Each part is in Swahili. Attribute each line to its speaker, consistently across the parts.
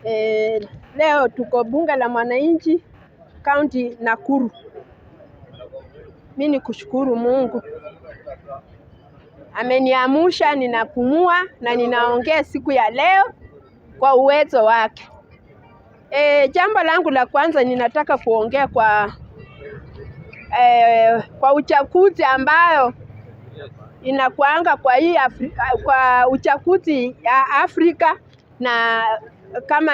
Speaker 1: E, leo tuko bunge la mwananchi kaunti Nakuru. Mi ni kushukuru Mungu ameniamusha, ninapumua na ninaongea siku ya leo kwa uwezo wake. E, jambo langu la kwanza ninataka kuongea kwa uchaguzi ambayo inakuanga kwa hii kwa uchaguzi ya Afrika na kama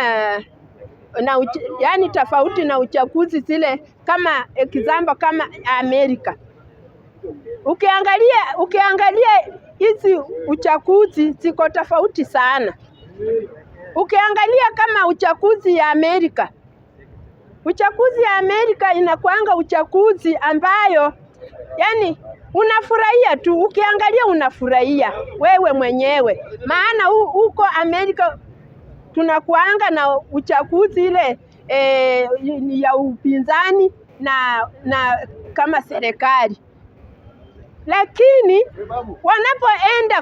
Speaker 1: na yani tofauti na uchaguzi zile kama example kama Amerika. Ukiangalia hizi uchaguzi ziko tofauti sana. Ukiangalia kama uchaguzi ya Amerika, uchaguzi ya Amerika inakuanga uchaguzi ambayo yani unafurahia tu, ukiangalia unafurahia wewe mwenyewe, maana huko Amerika tunakuanga na uchaguzi ile ya upinzani na kama serikali, lakini wanapoenda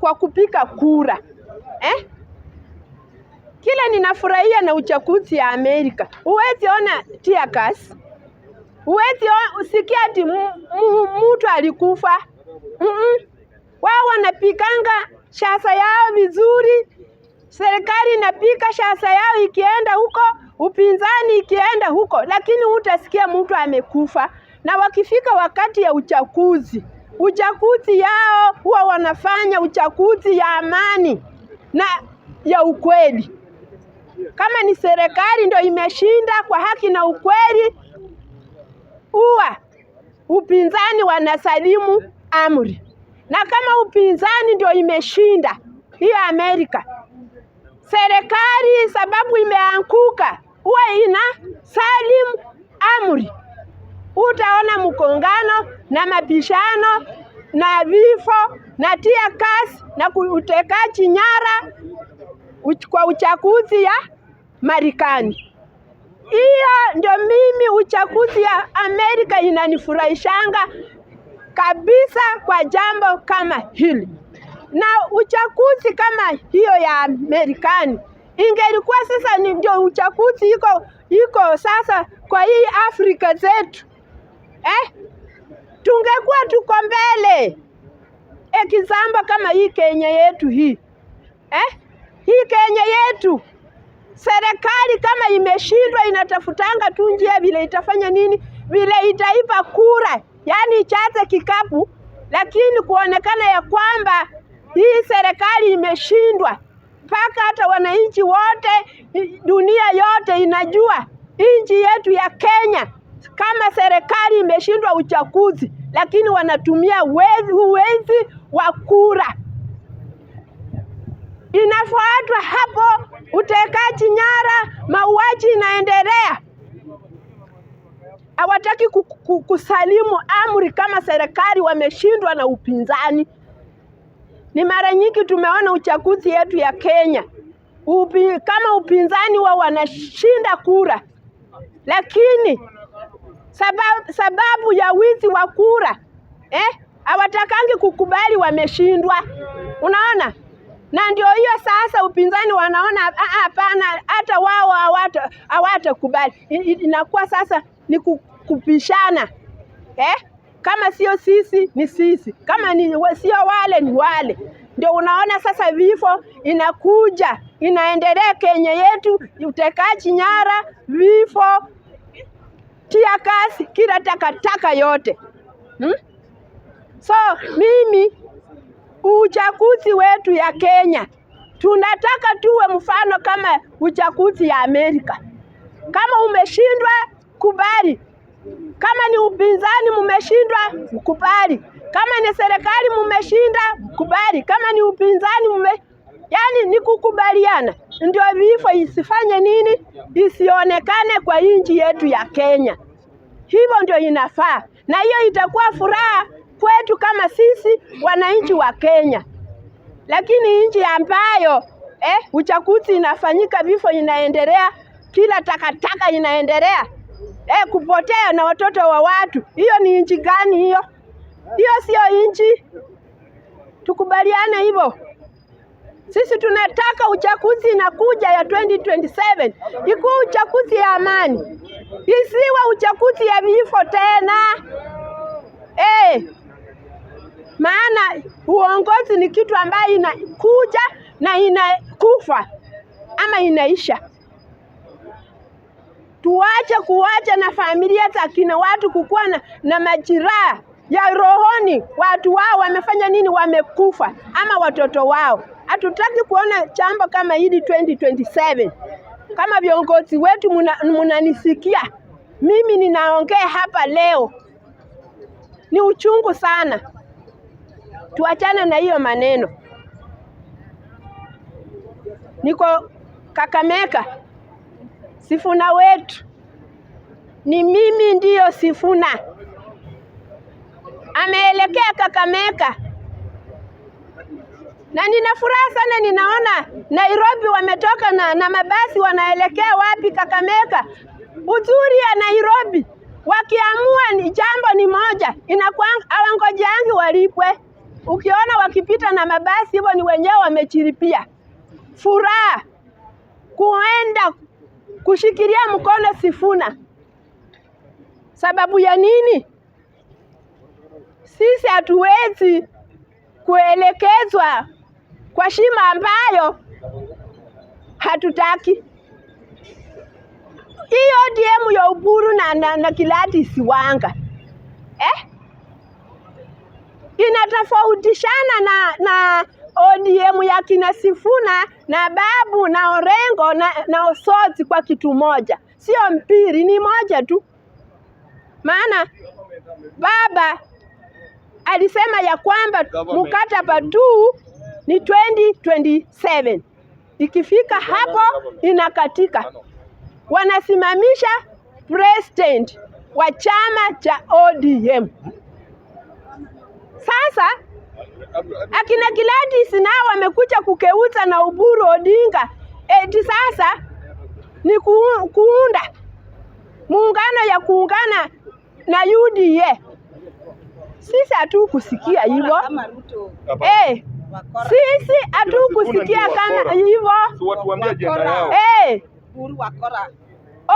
Speaker 1: kwa kupiga kura kila ninafurahia na uchaguzi ya Amerika, huwezi ona tear gas, huwezi usikia ati mtu alikufa. Wao wanapikanga siasa yao vizuri, serikali inapika siasa yao ikienda huko, upinzani ikienda huko, lakini hutasikia mtu amekufa. Na wakifika wakati ya uchaguzi, uchaguzi yao huwa wanafanya uchaguzi ya amani na ya ukweli. Kama ni serikali ndio imeshinda kwa haki na ukweli, huwa upinzani wanasalimu amri, na kama upinzani ndio imeshinda hiyo Amerika, serikali sababu imeanguka, huwa ina salimu amri. Utaona mkongano na mabishano na vifo na tear gas na utekaji nyara kwa uchaguzi ya Marekani. Hiyo ndio mimi uchaguzi ya Amerika inanifurahishanga kabisa kwa jambo kama hili. Na uchaguzi kama hiyo ya Marekani ingelikuwa sasa ni ndio uchaguzi iko sasa kwa hii Afrika zetu, tungekuwa tuko mbele. Example kama hii Kenya yetu hii, hii Kenya yetu serikali kama imeshindwa inatafutanga tu njia vile itafanya nini, vile itaipa kura, yani ichaze kikapu, lakini kuonekana ya kwamba hii serikali imeshindwa, mpaka hata wananchi wote dunia yote inajua nchi yetu ya Kenya kama serikali imeshindwa uchaguzi, lakini wanatumia uwezi wa kura. Inafuatwa hapo utekaji nyara, mauaji inaendelea. Hawataki kusalimu amri kama serikali wameshindwa na upinzani. Ni mara nyingi tumeona uchaguzi yetu ya Kenya kama upinzani wao wanashinda kura, lakini sababu ya wizi wa kura hawatakangi kukubali wameshindwa. Unaona? Na ndio hiyo sasa upinzani wanaona hapana, hata wao hawatakubali. Inakuwa sasa ni kupishana. Kama sio sisi ni sisi, kama ni sio wale ni wale. Ndio unaona sasa vifo inakuja inaendelea Kenya yetu, utekaji nyara, vifo, tear gas, kila takataka yote. So mimi uchaguzi wetu ya Kenya tunataka tuwe mfano kama uchaguzi ya Amerika. Kama umeshindwa kubali, kama ni upinzani mumeshindwa kubali, kama ni serikali mumeshinda kubali, kama ni upinzani yani ni kukubaliana, ndio vifo isifanye nini, isionekane kwa nchi yetu ya Kenya. Hivyo ndio inafaa, na hiyo itakuwa furaha kwetu kama sisi wananchi wa Kenya. Lakini nchi ambayo uchaguzi inafanyika, vifo inaendelea, kila takataka inaendelea, kupotea na watoto wa watu, hiyo ni nchi gani hiyo? Hiyo sio nchi. Tukubaliane hivyo. Sisi tunataka uchaguzi inakuja ya 2027 ikuwe uchaguzi ya amani, isiwe uchaguzi ya vifo tena. Maana uongozi ni kitu ambayo inakuja na inakufa ama inaisha. Tuache kuacha na familia za kina watu kukuwa na majeraha ya rohoni. Watu wao wamefanya nini? Wamekufa ama watoto wao. Hatutaki kuona jambo kama hili 2027. Kama viongozi wetu munanisikia, mimi ninaongea hapa leo, ni uchungu sana. Tuachane na hiyo maneno. Niko Kakamega, Sifuna wetu ni mimi ndiyo Sifuna, ameelekea Kakamega na nina furaha sana, ninaona Nairobi wametoka na mabasi wanaelekea wapi? Kakamega. Uzuri ya Nairobi wakiamua ni jambo ni moja, inakuwa hawangojangi walipwe. Ukiona wakipita na mabasi hivyo ni wenyewe wamechiripia. Furaha kuenda kushikilia mkono Sifuna. Sababu ya nini? Sisi hatuwezi kuelekezwa kwa shimo ambayo hatutaki. Hii ODM ya Oburu na Gladys Wanga inatofautishana na ODM ya kina Sifuna na Babu na Orengo na Osotsi kwa kitu moja, sio mpiri, ni moja tu. Maana baba alisema ya kwamba mkataba tu ni 2027 ikifika hapo inakatika. Wanasimamisha president wa chama cha ODM. Sasa akina Gladys nao wamekuja kukeuza na Oburu Odinga, eti sasa ni kuunda muungano ya kuungana na UDA. Sisi hatukusikia hivyo. Sisi hatukusikia kama hivyo.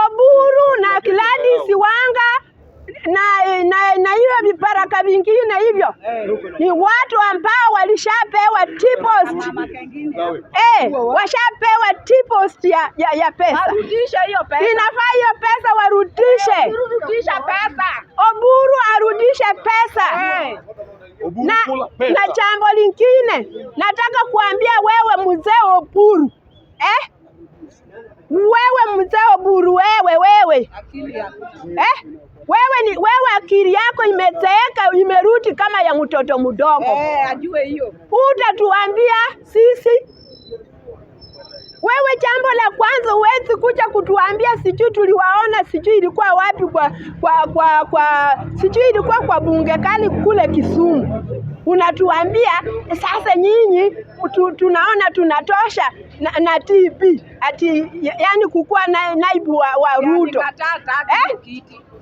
Speaker 1: Oburu na Gladys Wanga na hiyo viparaka vingine hivyo ni watu ambao walishapewa T-post. Washapewa T-post ya pesa.
Speaker 2: Warudishe hiyo pesa.
Speaker 1: Inafaa hiyo pesa warudishe.
Speaker 2: Rudisha pesa.
Speaker 1: Oburu arudishe pesa. Na jambo lingine nataka kuambia wewe mzee Oburu. Wewe mzee Oburu, wewe. Wewe akili yako imezeeka, imerudi kama ya mtoto mdogo.
Speaker 2: Ajue hiyo.
Speaker 1: Utatuambia sisi? Wewe jambo la kwanza huwezi kuja kutuambia sijui tuliwaona, sijui ilikuwa wapi kwa sijui ilikuwa kwa bunge kali kule Kisumu. Unatuambia sasa nyinyi tunaona tunatosha na TP ati, yani kukua naibu wa Ruto.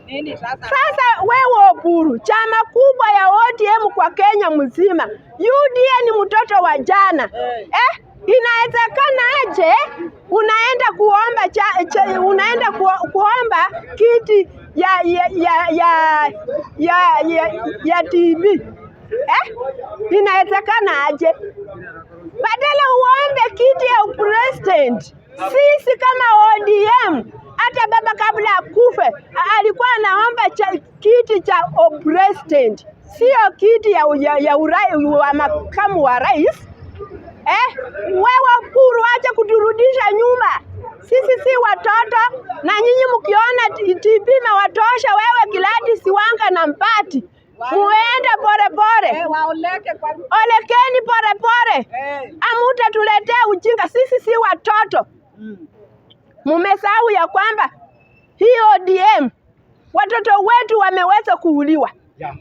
Speaker 2: Nini sasa?
Speaker 1: Sasa wewe Oburu, chama kubwa ya ODM kwa Kenya mzima, UDA ni mtoto wa jana. Inawezekana aje unaenda kuomba unaenda kuomba kiti ya TB? Inawezekana aje? Badala uombe kiti ya president. Sisi kama ODM, hata baba kabla akufe alikuwa anaomba kiti cha president, sio kiti ya wa makamu wa rais. Wewe Oburu, acha kuturudisha nyuma. Sisi si watoto, na nyinyi mkiona TB mewatosha, wewe Gladys Wanga na Mpati, muende pole pole. Olekeni pole pole. Amutatuletea ujinga, sisi si watoto. Mumesahau ya kwamba hii ODM watoto wetu wameweza kuuliwa.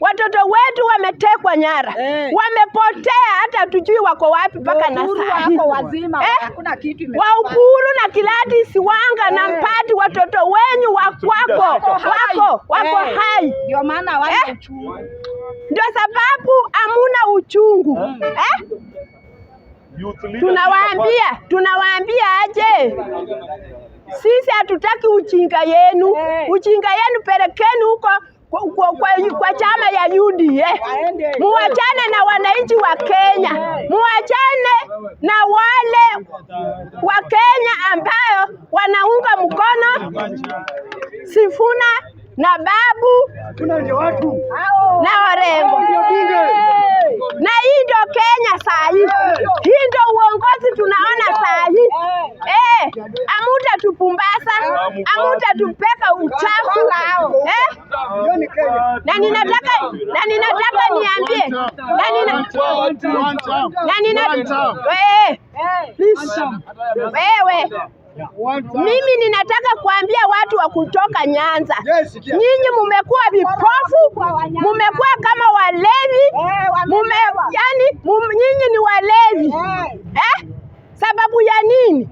Speaker 1: Watoto wetu wametekwa nyara. Wamepotea, hata hatujui wako wapi mpaka na
Speaker 2: Waupuru
Speaker 1: saa hii.
Speaker 2: wako wazima, hakuna kitu imefanyika.
Speaker 1: Waupuru na Gladys Wanga na Mpati, watoto wenyu wako hai.
Speaker 2: Ndio maana hawana uchungu.
Speaker 1: Ndio sababu hamuna uchungu.
Speaker 3: Youth leadership.
Speaker 1: Tunawaambia aje? Sisi hatutaki ujinga yenu. Ujinga yenu pelekeni huko kwa chama ya UDA.
Speaker 2: Waende.
Speaker 1: Muachane na wananchi wa Kenya, muachane na wale wa Kenya ambayo wanaunga mkono Sifuna na Babu na Orengo. Na hii ndio Kenya saa hii, hii ndio uongozi tunaona saa hii. Hamutatupumbaza, hamutatupeka uchafu eh? Na ninataka niambie na nina wewe, please, wewe, mimi ninataka kuambia watu wa kutoka Nyanza, nyinyi mumekuwa vipofu, mumekuwa kama walevi, yani nyinyi ni walevi eh? Sababu ya nini?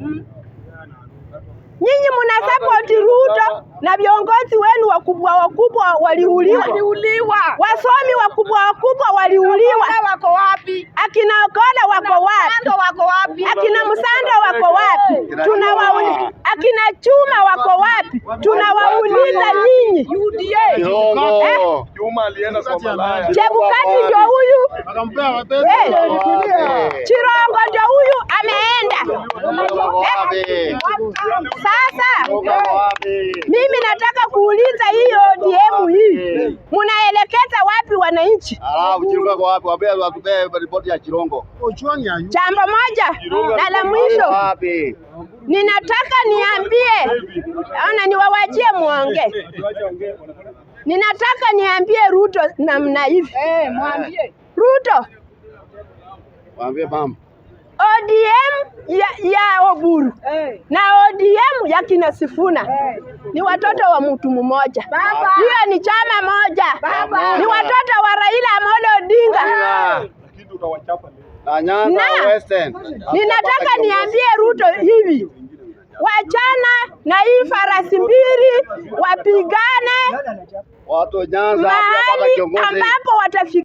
Speaker 1: Nyinyi muna support Ruto na viongozi wenu wakubwa wakubwa waliuliwa,
Speaker 2: Waliuliwa.
Speaker 1: Wasomi wakubwa wakubwa waliuliwa.
Speaker 2: Wako wapi?
Speaker 1: Akina Ogolla wako wapi?
Speaker 2: Sando wako wapi?
Speaker 1: Akina Msando wako wapi? Tunawauliza. Akina Chuma wako wapi? Tunawauliza nyinyi.
Speaker 2: UDA.
Speaker 4: Kirongo.
Speaker 3: Juma alienda kwa malaya.
Speaker 1: Chebukati ndio huyu,
Speaker 5: Akampea pesa.
Speaker 1: Chirongo ndio huyu ameenda.
Speaker 4: Wako wapi?
Speaker 1: Sasa
Speaker 4: Wako wapi?
Speaker 1: mimi nataka kuuliza hii ODM hii, munaelekeza wapi wananchi?
Speaker 4: Alafu Chirongo wako wapi? Waambie watupee ripoti ya Chirongo.
Speaker 5: Ochwang ya yu.
Speaker 1: Jambo moja na la mwisho,
Speaker 4: Wapi?
Speaker 1: ninataka niambie, ona niwawachie muonge. Ninataka niambie Ruto namna hivi.
Speaker 2: Eh, mwambie.
Speaker 1: Ruto,
Speaker 4: Waambie mama.
Speaker 1: ODM ya Oburu na ODM ya kina Sifuna ni watoto wa mtu mmoja.
Speaker 2: Baba.
Speaker 1: Hiyo ni chama moja.
Speaker 2: Baba.
Speaker 1: Ni watoto wa Raila Amolo Odinga.
Speaker 3: Lakini utawachapa leo.
Speaker 4: Na Nyanza Western.
Speaker 1: Ninataka niambie Ruto hivi, wachana na hii farasi mbili, wapigane
Speaker 4: Watu Nyanza hatujapata
Speaker 1: mahali
Speaker 4: kiongozi.
Speaker 1: ambapo watafika.